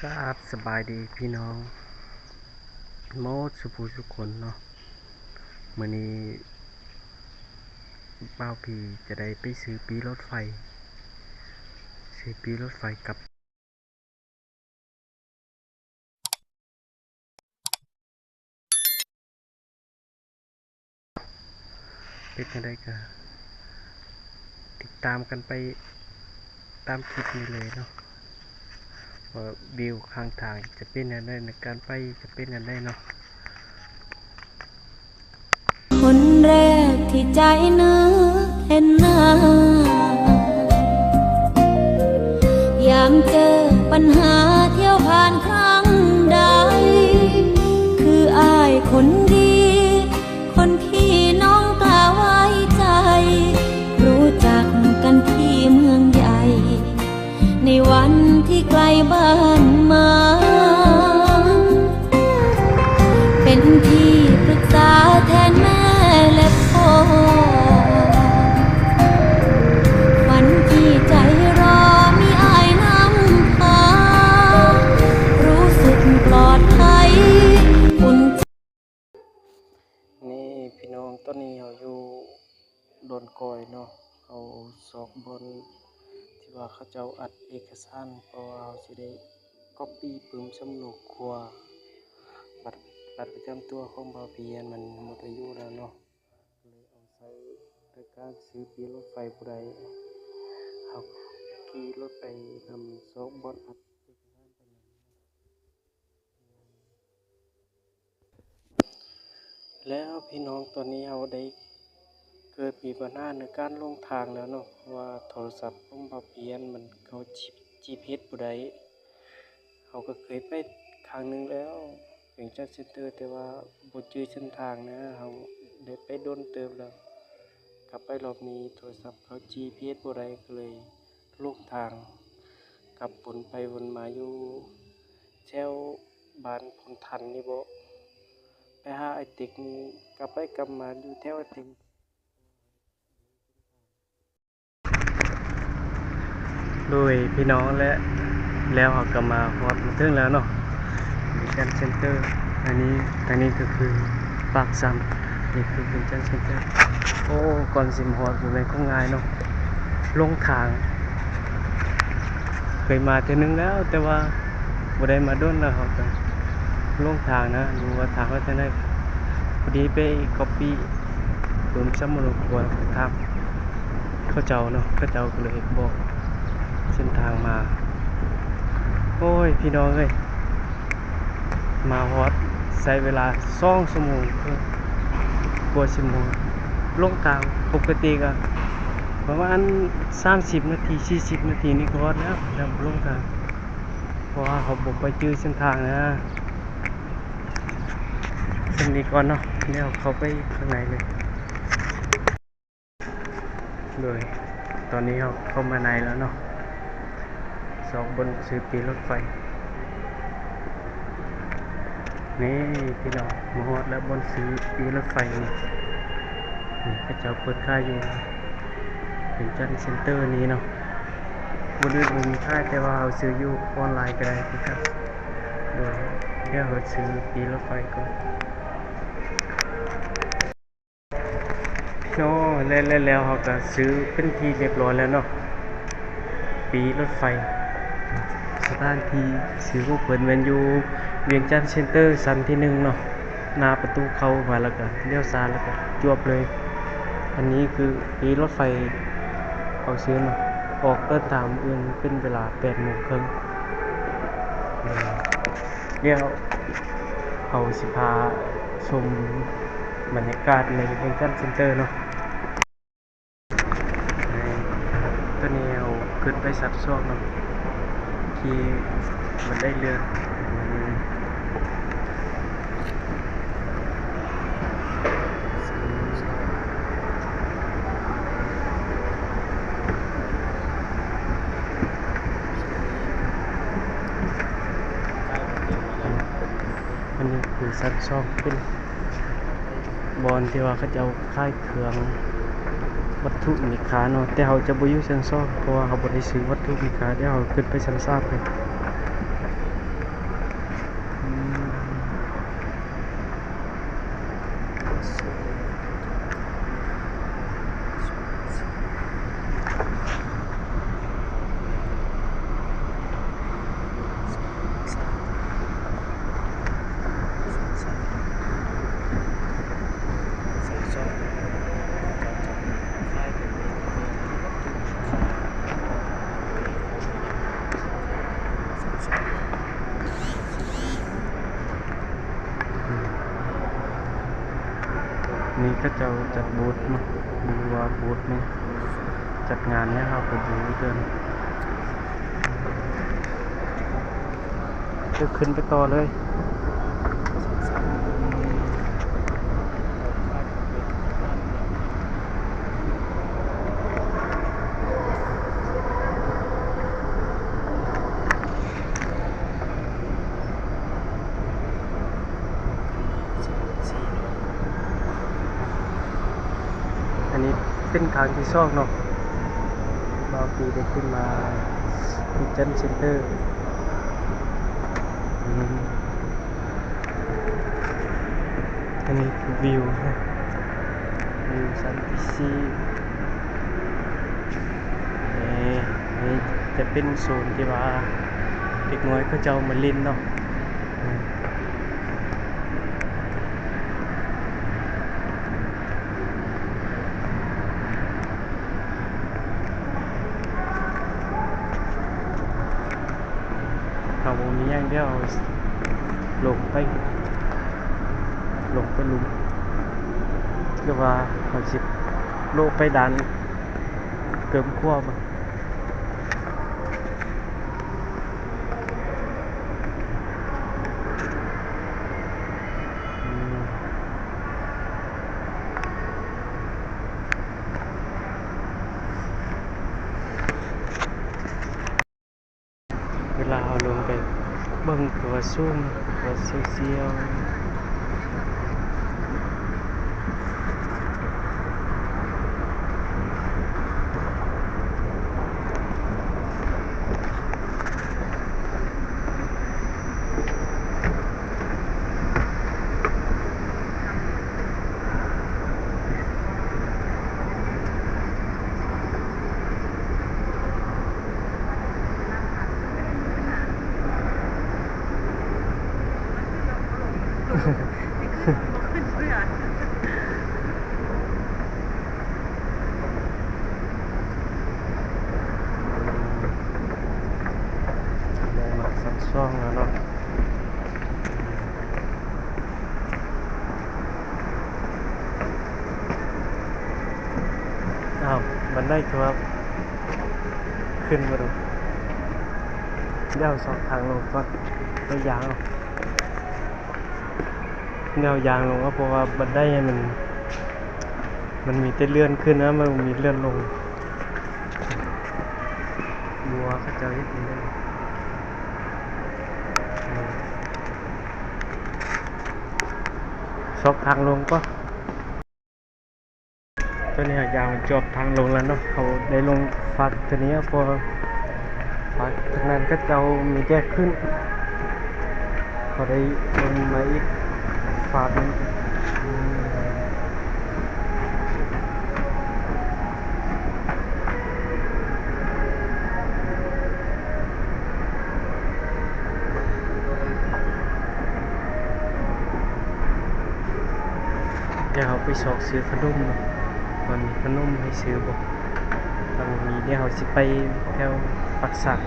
ຄັບ ສະບາຍດີພີ່ນ້ອງໝົດສູ່ຜູ້ສູ່ຄົນເນາະ. ມື້ນີ້ບ່າວພີຈະໄດ້ໄປຊື້ປີ້ລົດໄຟ ຊື້ປີ້ລົດໄຟກັບ ເປັນຈັ່ງໃດກໍຕິດຕາມກັນໄປຕາມຄລິບນີ້ເລີຍເນາະ ວ່າວິວຂ້າງທາງຈະເປັນແນວໃດ ໃນການໄປຈະເປັນແນວໃດເນາະ. ຄົນແລກທີ່ໃຈນຶກເຫັນໜ້າ ຍາມເຈີປັນຫາທ່ຽວຜ່ານຄັ້ງໃດ ຄືອ້າຍຄົນດີ ຄົນທີ່ນ້ອງກະໄວ້ໃຈ ຮູ້ຈັກກັນທີ່ເມືອງໃຫຍ່ ໃນວັນທີ່ໃກ້ບ້ານມາ ເປັນທີ່ປຶກສາແທນແມ່ແລະພໍ່ ຝັນທີ່ໃຈລໍມີອ້າຍນຳພາ ຮູ້ສຶກປອດໄພອຸ່ນໃຈ. ນີ້ພີ່ນ້ອງ ຕອນນີ້ເຮົາຢູ່ດອນກອຍເນາະ ເຮົາຊອກບ່ອນທີ່ວ່າເຂົາເຈົ້າອັດເອກະສານ ເພາະວ່າເຮົາຊິໄດ້ກັອບປີ້ປຶ້ມສຳເນາຄົວ ບັດ ບັດປະຈຳຕົວຂອງບ່າວພີຫັ້ນມັນໝົດອາຍຸແລ້ວເນາະ ກໍເລີຍເອົາໃຊ້ໃນການຊື້ປີ້ລົດໄຟບໍ່ໄດ້ ເຮົາຂີ່ລົດໄປນຳຊອກບ່ອນອັດເອກະສານໄປນຳ. ແລ້ວພີ່ນ້ອງ ຕອນນີ້ເຮົາໄດ້ເກີດມີບັນຫາໃນການຫຼົງທາງແລ້ວເນາະ ເພາະວ່າໂທລະສັບຂອງບ່າວພີຫັ້ນມັນເຂົ້າຈີພີເອັສບໍ່ໄດ້. ເຮົາກໍເຄີຍໄປຄັ້ງໜຶ່ງແລ້ວ ວຽງຈັນເຊັນເຕີ ແຕ່ວ່າບໍ່ຈື່ເສັ້ນທາງນະ ເຮົາໄດ້ໄປດົນເຕີບແລ້ວ ກັບໄປລອບນີ້ໂທລະສັບເຂົ້າຈີພີເອັສບໍ່ໄດ້ ກໍເລີຍຫຼົງທາງ ກັບວົນໄປວົນມາຢູ່ ແຖວບ້ານພົນທັນນີ້ບໍ ໄປຫາອ້າຍເຕັກນີ້ ກັບໄປກັບມາຢູ່ແຖວອ້າຍເຕັກ. ໂດຍພີ່ນ້ອງ ແລະ ແລ້ວເຮົາກໍມາຮອດມາເຖິງແລ້ວເນາະ ວຽງຈັນເຊັນເຕີ. ອັນນີ້ ທາງນີ້ກໍຄືປາກຊັນ ນີ້ຄືວຽງຈັນເຊັນເຕີ. ໂອ້ ກ່ອນຊິມາຮອດບໍ່ແມ່ນຂອງງ່າຍເນາະ ຫຼົງທາງ. ເຄີຍມາເທື່ອໜຶ່ງແລ້ວ ແຕ່ວ່າບໍ່ໄດ້ມາດົນແລ້ວ ເຮົາກໍຫຼົງທາງນະ ບໍ່ຮູ້ວ່າທາງໄປທາງໃດ. ພໍດີໄປກັອບປີ້ປຶ້ມສຳມະໂນຄົວ ຖາມເຂົາເຈົ້າເນາະ ເຂົາເຈົ້າກໍເລີຍບອກເສັ້ນທາງມາ. ໂອ້ຍ ພີ່ນ້ອງເອີຍ ມາຮອດໃຊ້ເວລາສອງຊົ່ວໂມງເຄິ່ງ ກວ່າຊິມາຮອດ. ຫຼົງທາງ ປົກກະຕິກໍປະມານສາມສິບນາທີ ສີ່ສິບນາທີນີ້ກໍຮອດແລ້ວ ແລ້ວຫຼົງທາງ ເພາະວ່າເຮົາບໍ່ຄ່ອຍຈື່ເສັ້ນທາງນະ. ສ່ຳນີ້ກ່ອນເນາະ ດຽວເຂົ້າໄປຂ້າງໃນເລີຍ. ໂດຍ ຕອນນີ້ເຮົາເຂົ້າມາໃນແລ້ວເນາະ ຊອກບ່ອນຊື້ປີ້ລົດໄຟ. ນີ້ພີ່ນ້ອງ ມາຮອດແລ້ວ ບ່ອນຊື້ປີ້ລົດໄຟນີ້ ນີ້ເຂົາເຈົ້າເປີດຂາຍຢູ່ວຽງຈັນເຊັນເຕີນີ້ເນາະ. ບ່ອນອື່ນບໍ່ມີຂາຍ ແຕ່ວ່າເຮົາຊື້ຢູ່ອອນລາຍກໍໄດ້ຄືກັນ. ໂດຍ ດຽວເຮົາຊື້ປີ້ລົດໄຟກ່ອນ. ເນາະ ແລະ ແລະ ແລ້ວເຮົາກໍຊື້ເປັນທີ່ຮຽບຮ້ອຍແລ້ວເນາະ ປີ້ລົດໄຟ. ສະຖານທີ່ຊື້ຂອງເພິ່ນແມ່ນຢູ່ວຽງຈັນເຊັນເຕີ ຊັ້ນທີໜຶ່ງເນາະ ໜ້າປະຕູເຂົ້າມາ ແລ້ວກໍລ້ຽວຊ້າຍ ແລ້ວກໍຈວບເລີຍ. ອັນນີ້ຄືປີ້ລົດໄຟເຮົາຊື້ເນາະ ອອກເດີນທາງມື້ອື່ນເປັນເວລາແປດໂມງເຄິ່ງ. ດຽວເຮົາຊິພາຊົມບັນຍາກາດໃນວຽງຈັນເຊັນເຕີເນາະ. ຕອນນີ້ເຮົາຂຶ້ນໄປຊັ້ນສອງເນາະ ທີ່ບັນໄດເລື່ອນ. ອັນນີ້ຄືຊັ້ນສອງ ເປັນບ່ອນທີ່ວ່າເຂົາເຈົ້າຂາຍເຄື່ອງວັດຖຸມີຄ່າເນາະ, ແຕ່ເຮົາຈະບໍ່ຢູ່ຊັ້ນສອງ ເພາະວ່າເຮົາບໍ່ໄດ້ຊື້ວັດຖຸມີຄ່າ, ດຽວເຮົາຂຶ້ນໄປຊັ້ນສາມເລີຍ. ເຂົາເຈົ້າຈັດບູດເນາະ ບໍ່ຮູ້ວ່າບູດນີ້ຈັດງານຫຍັງ ເຮົາກໍບໍ່ຮູ້ຄືກັນ. ເດີ ຂຶ້ນໄປຕໍ່ເລີຍ. ອັນນີ້ເປັນຄັ້ງທີສອງເນາະ ບ່າວປີໄດ້ຂຶ້ນມາ Kitchen Center. ອືມ ອັນນີ້ຄືວິວ ວິວຊັ້ນທີສີ່. ນີ້ ນີ້ຈະເປັນໂຊນທີ່ວ່າເດັກນ້ອຍເຂົາເຈົ້າມາຫຼິ້ນເນາະ. ເຮົາບໍ່ມີຫຍັງ ດຽວລົງໄປ ລົງໄປລຸ່ມ ຫຼືວ່າເຮົາຊິໂລດໄປດ້ານເກີມຂົວບໍ? ເວລາເຮົາລົງໄປເບິ່ງຕົວສູງ ຕົວສຽວໆ. ໄດ້ມາຊັ້ນສອງແລ້ວເນາະ. ອ້າວ ບັນໄດຄືວ່າຂຶ້ນບໍ່ໄດ້ ດຽວຊອກທາງລົງກ່ອນ ໄດ້ຍ່າງເນາະ ດຽວຍ່າງລົງເນາະ ເພາະວ່າບັນໄດມັນ ມັນມີແຕ່ເລື່ອນຂຶ້ນນະ ມັນບໍ່ມີເລື່ອນລົງ. ບົວເຂົາເຈົ້າເຮັດນີ້ເດ້ ຊອກທາງລົງກ່ອນ. ຕອນນີ້ເຮົາຍ່າງຈອກທາງລົງແລ້ວເນາະ ເຮົາໄດ້ລົງຟາກຕົວນີ້ ເພາະວ່າຟາກທາງນັ້ນເຂົາເຈົ້າມີແຕ່ຂຶ້ນ ເຮົາໄດ້ລົງມາອີກຟາກໜຶ່ງ. ດຽວເຮົາໄປຊອກຊື້ຂະໜົມເນາະ ວ່າມີຂະໜົມໃຫ້ຊື້ບໍ່. ຖ້າບໍ່ມີ ດຽວເຮົາຊິໄປແຖວປາກຊັກ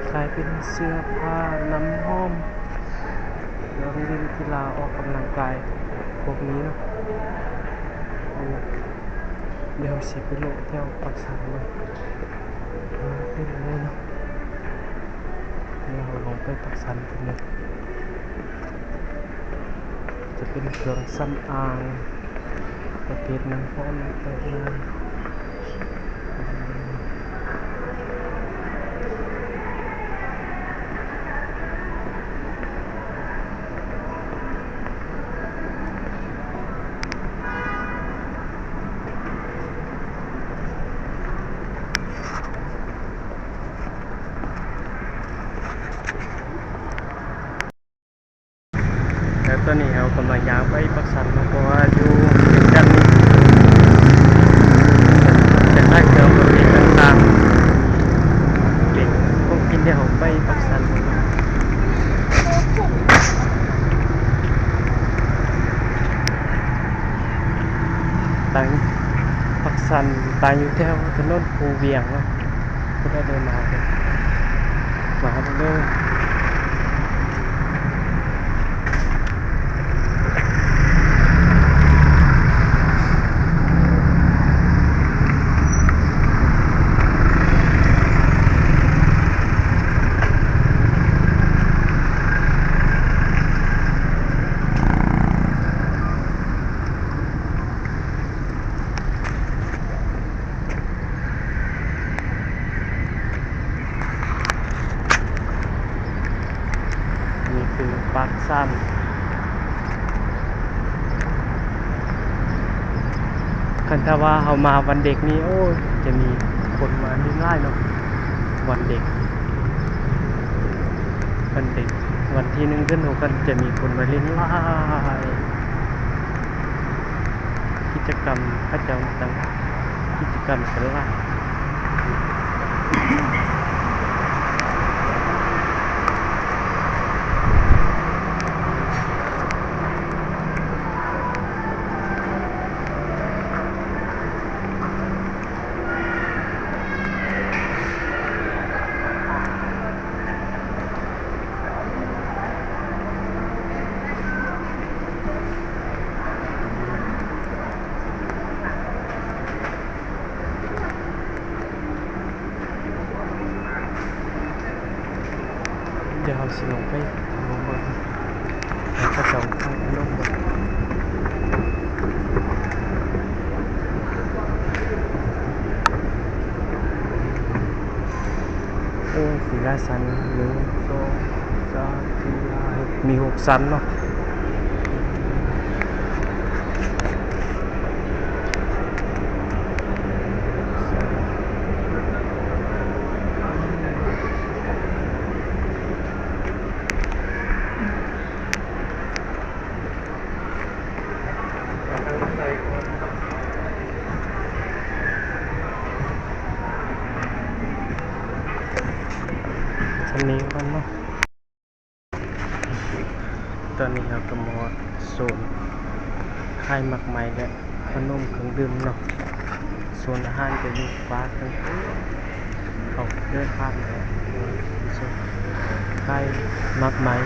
ຂາຍເປັນເສື້ອຜ້າ ນ້ຳຫອມ ເຄື່ອງຫຼິ້ນກິລາ ອອກກຳລັງກາຍ ພວກນີ້ເນາະ. ດຽວເຮົາຊິໄປເລາະແຖວປາກຊັກເບິ່ງ ເປັນແນວໃດເນາະ. ດຽວເຮົາລົງໄປປາກຊັກເບິ່ງ ຈະເປັນເຄື່ອງສຳອາງ ປະເພດນ້ຳຫອມຕ່າງໆ. ແລ້ວຕອນນີ້ເຮົາກຳລັງຍ່າງໄປປາກຊັກເນາະ ເພາະວ່າຢູ່ວຽງຈັນນີ້ຈະຂາຍເຄື່ອງປະເພດຕ່າງໆ ເປັນຂອງກິນ. ດຽວເຮົາໄປປາກຊັກເນາະ ຕັ້ງປາກຊັກ ຕັ້ງຢູ່ແຖວຖະໜົນພູວຽງເນາະ. ຜູ້ໃດໄດ້ມາເດີ ມາເດີ. ານ. ຄັນຖ້າວ່າເຮົາມາວັນເດັກນີ້ ໂອ້ຍ ຈະມີຄົນມາຫຼິ້ນຫຼາຍເນາະ ວັນເດັກ ວັນເດັກ ວັນທີໜຶ່ງເດືອນຫົກ ກໍຈະມີຄົນມາຫຼິ້ນຫຼາຍ ກິດຈະກຳເຂົາເຈົ້າຕ່າງ ກິດຈະກຳກໍຫຼາຍ. ດຽວເຮົາຊິລົງໄປ ລົງເບິ່ງວ່າເຂົາເຈົ້າຂາຍຂະໜົມບໍ່. ໂອ້ ມີຫຼາຍຊັ້ນ ໜຶ່ງ ສອງ ສາມ ສີ່ ຫ້າ ຫົກ ມີຫົກຊັ້ນເນາະ. ສ່ຳນີ້ກ່ອນເນາະ. ຕອນນີ້ເຮົາກໍມາຮອດໂຊນຂາຍໝາກໄມ້ ແລະ ຂະໜົມເຄື່ອງດື່ມເນາະ. ໂຊນອາຫານກໍຢູ່ຟາກທາງ ເຮົາເດີນຜ່ານແລ້ວ ໂຊນຂາຍໝາກໄມ້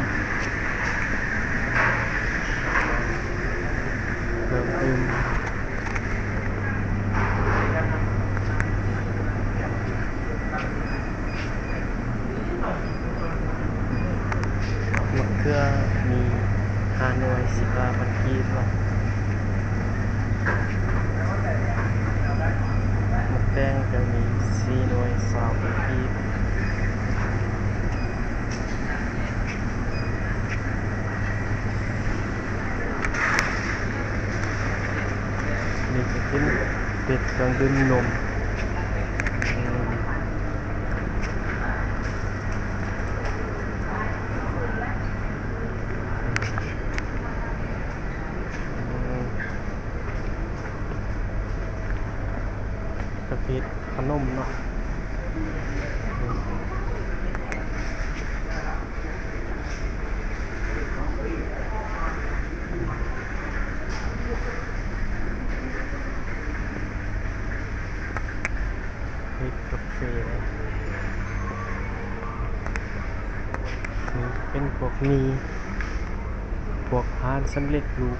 ເຄື່ອງດື່ມ. ໝາກເຂືອມີຫ້າໜ່ວຍ ສິບຫ້າພັນກີບເນາະ. ໝາກແຕງກໍມີສີ່ໜ່ວຍ ຊາວພັນກີບ. ນີ້ກໍເປັນ ເປັນເຄື່ອງດື່ມນົມ. ປະເພດຂະໜົມເນາະ. ເຮັດກາເຟ ນີ້ເປັນພວກໝີ່ ພວກອາຫານສຳເລັດຮູບ.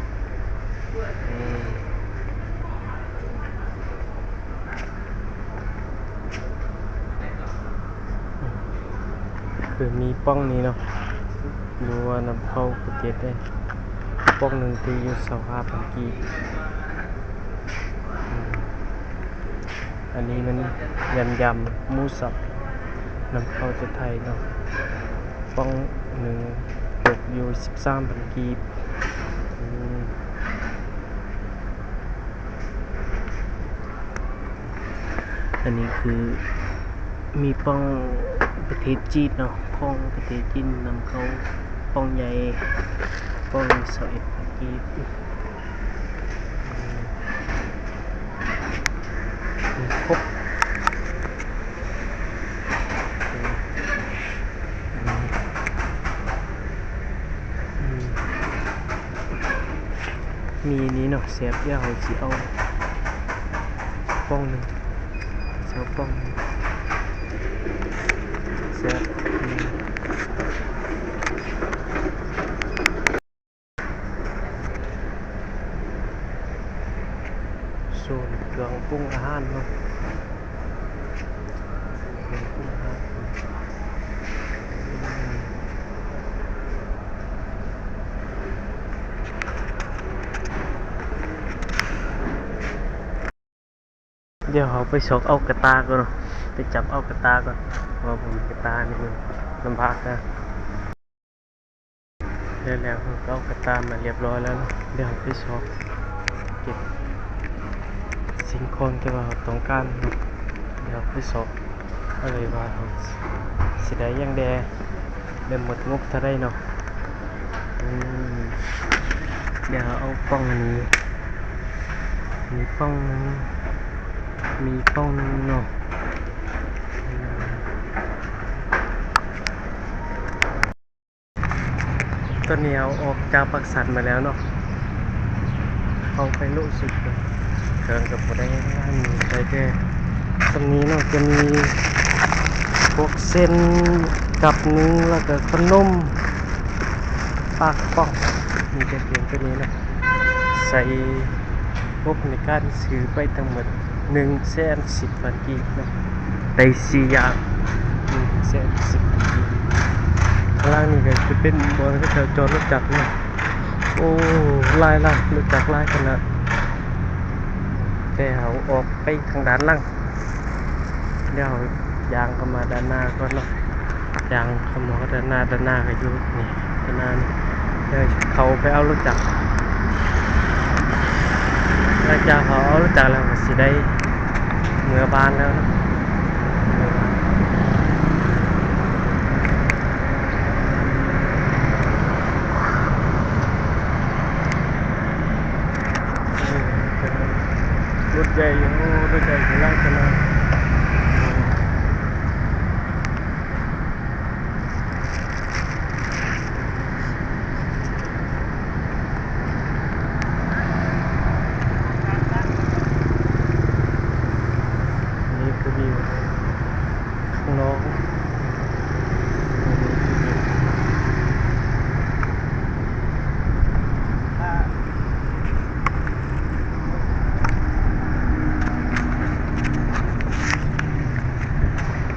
ຄືມີປ່ອງນີ້ເນາະ ຫຼືວ່ານຳເຂົ້າປະເທດໄດ້ ປ່ອງໜຶ່ງຖືຢູ່ຊາວຫ້າພັນກີບ. ອັນນີ້ມັນຍຳໆ ໝູສັບ ນຳເຂົ້າຈາກໄທເນາະ ປ່ອງໜຶ່ງຕົກຢູ່ສິບສາມພັນກີບ. ອັນນີ້ຄືມີປ່ອງປະເທດຈີນເນາະ ຂອງປະເທດຈີນນຳເຂົ້າ ປ່ອງໃຫຍ່ ປ່ອງຊາວເອັດພັນກີບ. ຄົບ ມີນີ້ເນາະ ແຊບ ດຽວເຮົາຊິເອົາປ່ອງໜຶ່ງ ເອົາປ່ອງໜຶ່ງ ແຊບ. ສູນເຄື່ອງປຸງອາຫານເນາະ ເຄື່ອງປຸງອາຫານ. ດຽວເຮົາໄປຊອກເອົາກະຕ່າກ່ອນເນາະ ໄປຈັບເອົາກະຕ່າກ່ອນ ເພາະວ່າບໍ່ມີກະຕ່ານີ້ມັນລຳບາກນະ. ແລ້ວເຮົາກໍເອົາກະຕ່າມາລຽບຮ້ອຍແລ້ວເນາະ. ດຽວເຮົາໄປຊອກເກັບສິ່ງຂອງທີ່ວ່າເຮົາຕ້ອງການເນາະ. ດຽວເຮົາໄປຊອກເອົາເລີຍວ່າເຮົາຊິໄດ້ຫຍັງແດ່ ແລະໝົດງົບເທົ່າໃດເນາະ. ອືມ ດຽວເຮົາເອົາປ່ອງອັນນີ້ ມີປ່ອງໜຶ່ງ ມີປ່ອງໜຶ່ງເນາະ. ຕອນນີ້ເຮົາອອກຈາກປາກຊັນມາແລ້ວເນາະ ເຂົ້າໄປເລາະສຸດ ເຄື່ອງກໍບໍ່ໄດ້ຫຼາຍ ມີໄດ້ແຕ່ສ່ຳນີ້ເນາະ. ຈະມີພວກເສັ້ນ ກັບໜຶ່ງ ແລ້ວກໍຂະໜົມ ປາກະປ໋ອງ ມີແຕ່ພຽງຕົວນີ້ເນາະ. ໃສ່ງົບໃນການຊື້ໄປທັງໝົດ ໜຶ່ງແສນສິບພັນກີບເນາະ ໄດ້ສີ່ຢ່າງ ໜຶ່ງແສນສິບພັນກີບ. ຂ້າງລ່າງນີ້ກໍຈະເປັນບ່ອນເຂົາເຈົ້າຈອດລົດຈັກເນາະ. ໂອ້ ຫຼາຍໆ ລົດຈັກຫຼາຍຂະໜາດ. ແຕ່ເຮົາອອກໄປທາງດ້ານຫຼັງ ດຽວຍ່າງເຂົ້າມາດ້ານໜ້າກ່ອນເນາະ. ຍ່າງເຂົ້າມາດ້ານໜ້າ ດ້ານໜ້າກໍຢູ່ນີ້ ດ້ານໜ້ານີ້. ດຽວເຂົ້າໄປເອົາລົດຈັກ ຫຼັງຈາກເຮົາເອົາລົດຈັກແລ້ວ ກໍຊິໄດ້ເມືອບ້ານແລ້ວເນາະ. ລົດໃຫຍ່ ໂອ້ ລົດໃຫຍ່ຫຼາຍຂະໜາດ. ນີ້ຄືວິວຂ້າງນອກ.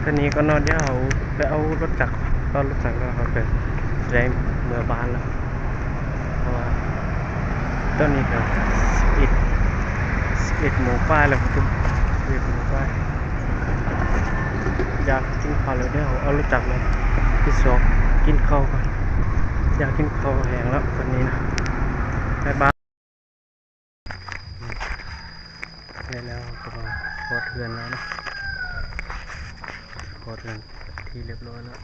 ຕອນນີ້ກໍເນາະ ດຽວເຮົາໄປເອົາລົດຈັກ ເອົາລົດຈັກແລ້ວເຮົາກໍໄດ້ເມືອບ້ານແລ້ວ ເພາະວ່າຕອນນີ້ກໍສິບເອັດ ສິບເອັດໂມງປາຍແລ້ວ ທຸກຄົນ ສິບເອັດໂມງປາຍ. ຢາກກິນເຂົ້າແລ້ວ ດຽວເອົາລົດຈັກມາ ໄປຊອກກິນເຂົ້າກ່ອນ ຢາກກິນເຂົ້າແຮງແລ້ວຕອນນີ້ນະ. ບາຍບາຍ. ແລ້ວກໍມາຮອດເຮືອນແລ້ວເນາະ ຮອດເຮືອນທີ່ຮຽບຮ້ອຍແລ້ວ.